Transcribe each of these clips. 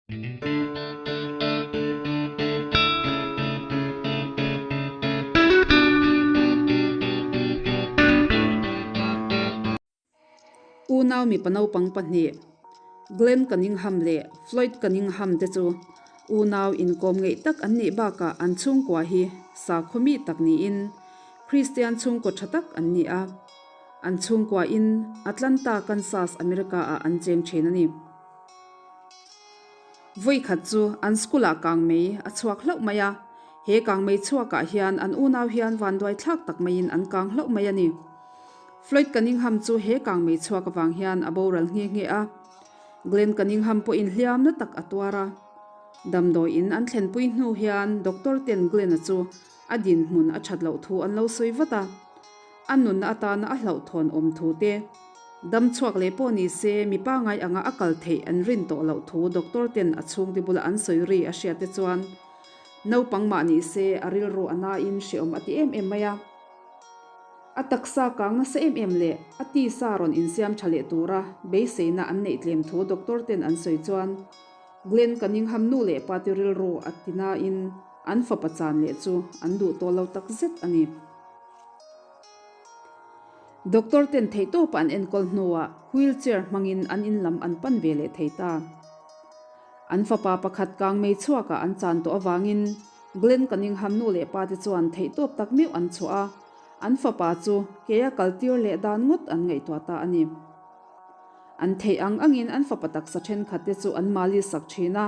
Unau mipa naupang pahnih, Glenn Cunningham leh Floyd Cunningham te chu unau inkawm ngeih tak an nih bakah an chhungkua hi sakhaw mi tak niin Kristian chhungkaw tha tak an ni a. An chhungkua in Atlanta, Kansas, America ah an cheng thin a ni. Vawi khat chu an school ah kangmei a chhuak hlauh mai a, he kangmei chhuak ah hian an unau hian vanduai thlak tak maiin an kang hlauh mai a ni. Floyd Cunningham chu he kangmei chhuak avang hian a boral nghe nghe a, Glenn Cunningham pawhin hliamna tak a tuar a. Damdawi in an thlenpui hnu hian doctor ten Glenn-a chu a dinhmun a that loh thu an lo sawi vat a, a nunna atana a hlauhthawn awm thu te, dam chhuak leh pawh ni se mi pangai anga a kal theih an rin tawh loh thu doctor ten a chhungte bula an sawi ri a hriat te chuan naupang mah ni se a rilru a nain hreawm a ti em em mai a. A taksa kang nasa em em leh a tisa rawn insiam tha leh tura beiseina an neih tlem thu doctor ten an sawi chuan Glenn Cunningham nu leh pa te rilru a ti nain an fapa chan leh chu an duh tawh lo tak zet a ni. Doctor ten theihtawpa an enkawl hnuah wheelchair hmangin an in lam an pan ve leh thei ta. An fapa pakhat kang mei chhuakah an chan tawh avangin Glenn Cunningham nu leh pa te chuan theihtawp tak meuh an chhuah a, an fapa chu keia kaltir leh dan ngawt an ngaihtuah ta a ni. An theih ang angin an fapa taksa thenkhat te chu an mali sak thin a,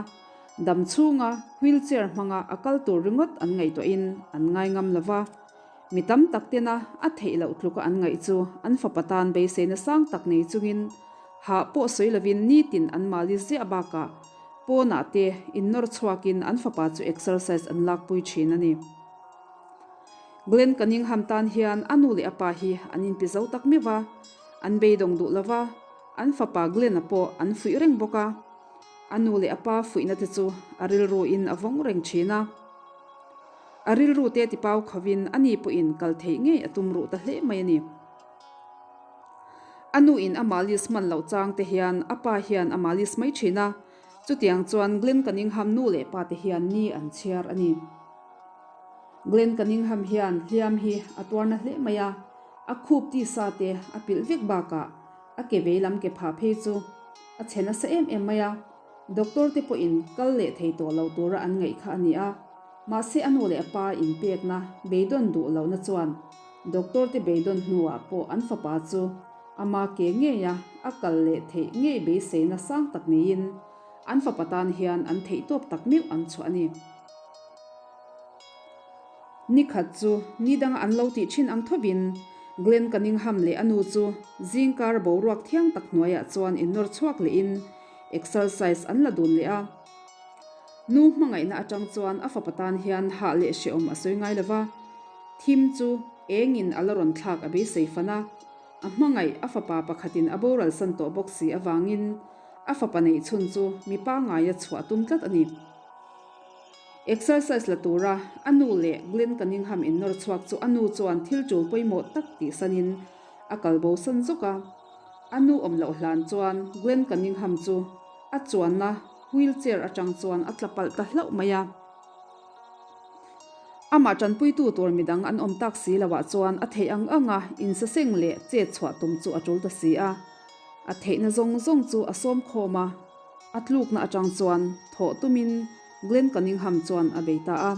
dam chhunga wheelchair hmanga a kal tur ringawt an ngaihtuahin an ngai ngam lo va. Mi tam tak tena a theih loh tluka an ngaih chu an fapa tan beiseina sang tak nei chungin hah pawh sawi lovin nitin an mali ziah bakah pawnah te innawr chhuakin an fapa chu exercise an lakpui thin a ni. Glenn Cunningham tan hian a nu leh a pa hi an inpi zo tak meuh va, an beidawng duh lo va, an fapa Glenn-a pawh an fuih reng bawk a. A nu leh a pa fuihna te chu a rilruin a vawng reng thin a. A rilru te tipau khovin a ni pawhin kal theih ngei a tum ruh ta hle mai a ni. A nuin a malis hman loh chang te hian a pa hian a malis mai thin a, chutiang chuan Glenn Cunningham nu leh pa te hian ni an chhiar a ni. Glenn Cunningham hian hliam hi a tuar na hle mai a, a khup tisa te a pilh vek bakah a ke vei lam ke phah phei chu a chhe nasa em em mai a, doctor te pawhin kal leh thei tawh lo tura an ngaih kha a ni a, mahse a nu leh a pa inpekna beidawn duh lohna chuan doctor te beidawn hnuah pawh an fapa chu ama ke ngeia a kal leh theih ngei beiseina sang tak neiin an fapa tan hian an theihtawp tak meuh an chhuah a ni. Ni khat chu ni danga an lo tih thin ang thovin Glenn Cunningham leh a nu chu zingkar boruak thiang tak hnuaiah chuan innawr chhuak lehin exercise an la dun leh a. Nu hmangaihna atang chuan a fapa tan hian hah leh hrehawm a sawi ngai lo va, thim chu engin a la rawn thlak a beisei fan a, a hmangaih a fapa pakhatin a boral san tawh bawk si avangin a fapa neih chhun chu mi pangaia chhuah tum tlat a ni. Exercise la tura a nu leh Glenn Cunningham innawr chhuak chu a nu chuan thil tul pawimawh tak tih sanin a kal bo san zawk a. A nu awm loh hlan chuan Glenn Cunningham chu a chuanna wheelchair atang chuan a tla palh ta hlauh mai a. Amah tanpuitu tur midang an awm tak si loah chuan a theih ang anga insaseng leh chet chhuah tum chu a tul ta si a. A theihna zawng zawng chu a sawm khawm a. A tlukna atang chuan thawh tumin Glenn Cunningham chuan a bei ta a.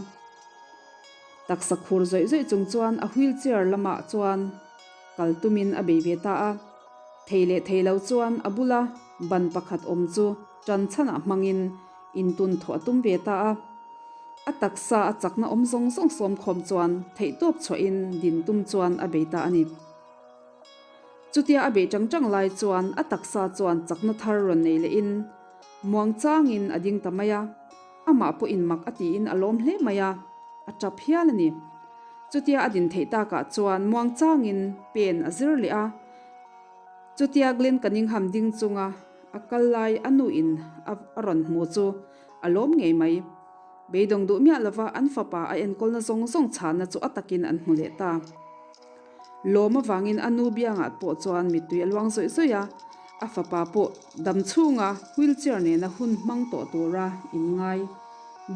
Taksa khur zawih zawih chung chuan a wheelchair lamah chuan kal tumin a bei ve ta a. Thei leh thei lo chuan a bula ban pakhat awm chu tan chhanah hmangin intun thawh a tum ve ta a. A taksa a chakna awm zawng zawng sawmkhawm chuan theihtawp chhuahin din tum chuan a bei ta a ni. Chutia a beih tang tang lai chuan a taksa chuan chakna thar rawn nei lehin muang changin a ding ta mai a, amah pawhin mak a tiin a lawm hle mai a, a tap hial a ni. Chutia a din theih takah chuan muang changin pen a zir leh a, chutia Glenn Cunningham ding chunga a kal lai a nuin a rawn hmu chu a lawm ngei mai. Beidawng duh miah lova an fapa a enkawlna zawng zawng chhahna chu a takin an hmu leh ta. Lawm avangin a nu biangah pawh chuan mittui a luang zawih zawih a, A fapa pawh dam chhunga wheelchair nena hun hmang tawh tura inngai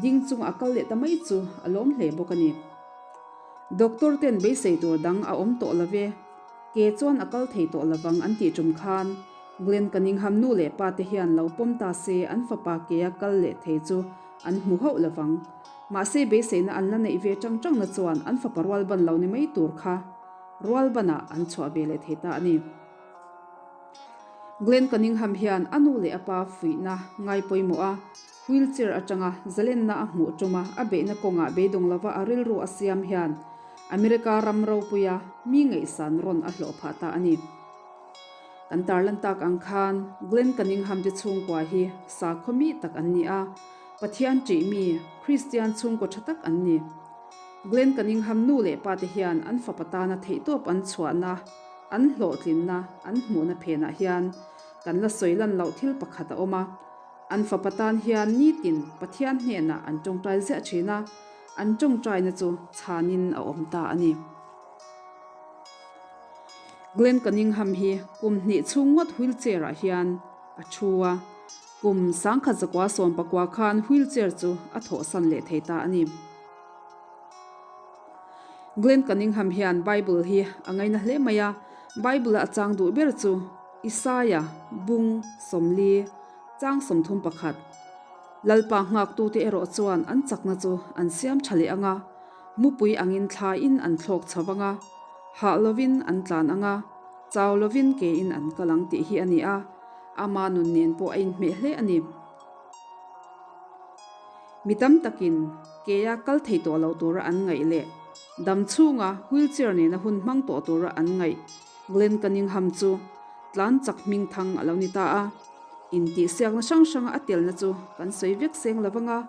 ding chunga a kal leh ta mai chu a lawm hle bawk a ni. Doctor ten beisei tur dang a awm tawh lo ve, ke chuan a kal thei tawh lovang an tih tum khan Glen Cunningham nu leh pa te hian lo pawm ta se an fapa kea kal leh thei chu an hmu hauh lovang. Mahse beiseina an la neih ve tang tangna chuan an fapa rual ban lo ni mai tur kha rual banah an chhuah ve leh thei ta a ni. Glen Cunningham hian a nu leh a pa fuihna ngai pawimawh a, wheelchair atanga zalenna a hmuh tuma a beihna kawngah beidawng lova a rilru a siam hian America ram ropuia mi ngaihsan rawn a hlawh phah ta a ni. Kan tarlan tak ang khan Glen Cunningham te chhungkua hi sakhaw mi tak an ni a, Pathian ṭih mi, Kristian chhungkaw ṭha tak an ni. Glen Cunningham nu leh pa te hian an fapa tana theihtawp an chhuahna, An hlawhtlinna an hmuhna phenah hian kan la sawi lan loh thil pakhat a awm a. An fapa tan hian nitin Pathian hnenah an tawngtai ziah thin a, an tawngtaina chu chhanin a awm ta a ni. Glen Cunningham hi kum hnih chhung ngawt wheelchair-ah hian a thu a, kum 1919 khan wheelchair chu a thawhsan leh thei ta a ni. Glen Cunningham hian Bible hi a ngaina hle mai a, Bible-a a chang duh ber chu Isaiah bung 40, chang 31. Lalpa nghaktute erawh chuan an chakna chu an siam tha leh ang a, mupui angin thlaiin an thlawk chho vang a, hah lovin an tlan ang a, chau lovin kein an kal ang tih hi a ni a, ama nun nen pawh a inhmeh hle a ni. Mi tam takin kea kal thei tawh lo tura an ngaih leh dam chhunga wheelchair nena hun hmang tawh tura an ngaih Glen Cunningham chu tlan chak hming thang a lo ni ta a. Intihsiakna hrang hranga a telna chu kan sawi vek seng lo vang a,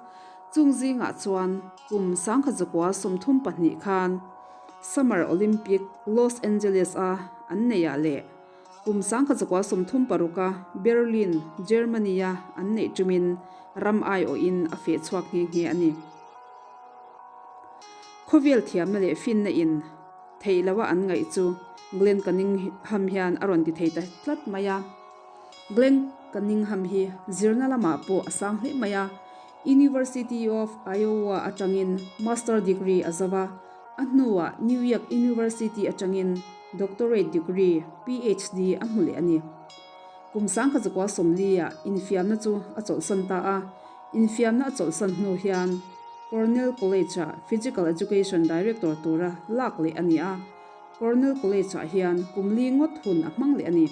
chung zingah chuan kum 1932 khan Summer Olympic Los Angeles-a an neihah leh Kum 1936 a Berlin, Germany-a an neih tumin ram aiawhin a feh chhuak nghe nghe a ni. Khawvel thiamna leh finna in theih loha an ngaih chu Glen Cunningham hian a rawn ti thei ta tlat mai a. Glen Cunningham hi zirna lamah pawh a sang hle mai a, University of Iowa atangin Master degree a zo a, A hnuah New York University atangin Doctorate degree, PhD, a hmu leh a ni. Kum 1940 ah infiamna chu a chawlhsan ta a. Infiamna a chawlhsan hnu hian Cornell College-ah Physical Education Director tura lak leh a ni a. Cornell College-ah hian kum li ngawt hun a hmang leh a ni.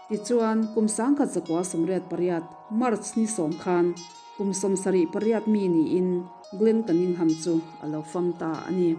Tichuan, kum 1988 March ni sawm khan Kum 78 mi niin Glen Cunningham chu a lo fam ta a ni.